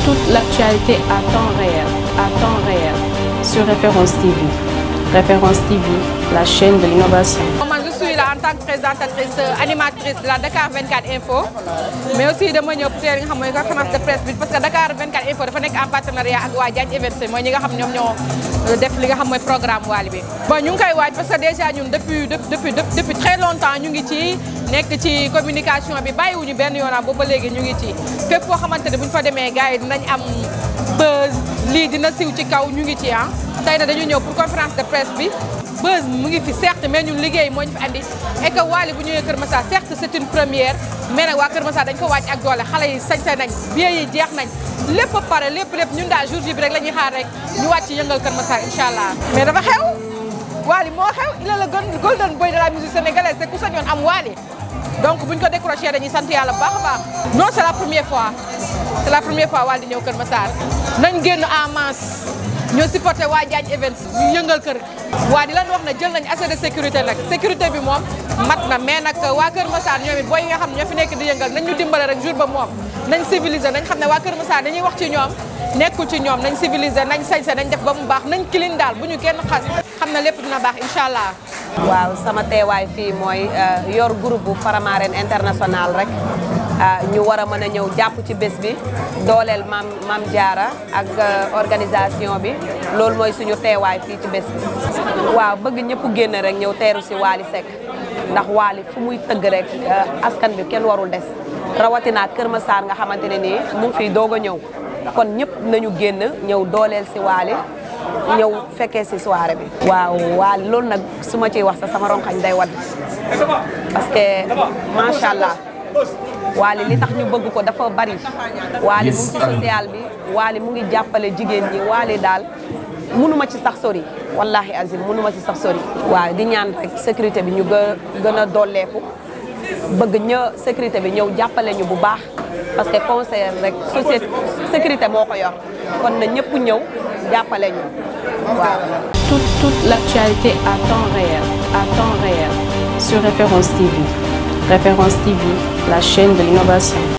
Toute l'actualité à temps réel sur Référence TV. Référence TV, la chaîne de l'innovation. Je suis là en tant que présentatrice, animatrice de la Dakar 24 Info, mais aussi de mon conférence de presse parce que Dakar 24 Info dafa nekk en partenariat ak waa Diagne Events mooy ñi nga xam ñoom ñoo def li nga xam mooy programme Wally bi. Bon ñu ngi koy waaj parce que déjà ñun depuis très longtemps ñu ngi ci nekk ci communication bi bàyyiwuñu benn yoonam boobu ba léegi ñu ngi ci fépp foo xamante ne bu ñu fa demee gars yi dinañ am buzz lii dina siw ci kaw ñu ngi ci ah. Tey na dañu ñëw pour conférence de presse bi buzz mu ngi fi certes mais ñun liggéey moo ñu fi andi et que Wally bu ñëwee Kër Massar certes c'est une première mais nag waa Kër Massar dañ ko wàcc ak doole xale yi sañse nañ billets yi jeex nañ lépp pare lépp ñun daal jour ji bi rek la ñuy xaar rek ñu wàcc yëngal Kër Massar incha allah. mais dafa xew Wally moo xew il est le golden boy de la musique sénégalaise te ku sañoon am Wally donc buñ ko décroché dañuy sant yàlla bu baax a baax. non c'est la première fois Wally di ñëw Kër Massar nañ génn en masse. ñoo supporté waa Diagne Events ñu yëngal kër waa di lan wax na jël nañ assez de sécurité nag sécurité bi moom mat na mais nag waa Kër Massar ñoom it booy yi nga xam ñoo fi nekk di yëngal nañ ñu dimbale rek jour ba moom nañ civilisé nañ xam ne waa Kër Massar dañuy wax ci ñoom nekkul ci ñoom nañ civilisé nañ sañse nañ def ba mu baax nañ clean daal bu ñu kenn xas xam ne lépp dina baax incha allah. waaw sama teewaay fii mooy yor groupe bu Faramaren international rek ñu war a mën a ñëw jàpp ci bés bi dooleel Mame Diarra ak organisation bi loolu mooy suñu teewaay fii ci bés bi. waaw bëgg ñëpp génn rek ñëw teeru si Wally Seck ndax Wally fu muy tëgg rek askan bi kenn warul des rawatina Kër Massar nga xamante ne nii mu ngi fiy doog a ñëw kon ñëpp nañu génn ñëw dooleel si Wally ñëw fekkee si soirée bi. waaw Wally loolu nag su ma ciy wax sax sama ronxañ day wadd parce que macha allah. Wally li tax ñu bëgg ko dafa bari Wally mu ngi ci social bi Wally mu ngi jàppale jigéen ñi Wally daal mënuma ci sax sori wallahi azim mënuma ci sax sori. waaw di ñaan rek sécurité bi ñu gën a dolleeku bëgg sécurité bi ñëw jàppale ñu bu baax parce que concert rek société sécurité moo ko yor kon na ñëpp ñëw jàppale ñu waaw. Toute l'actualité à temps réel sur Référence TV. Référence TV, la chaîne de l'innovation.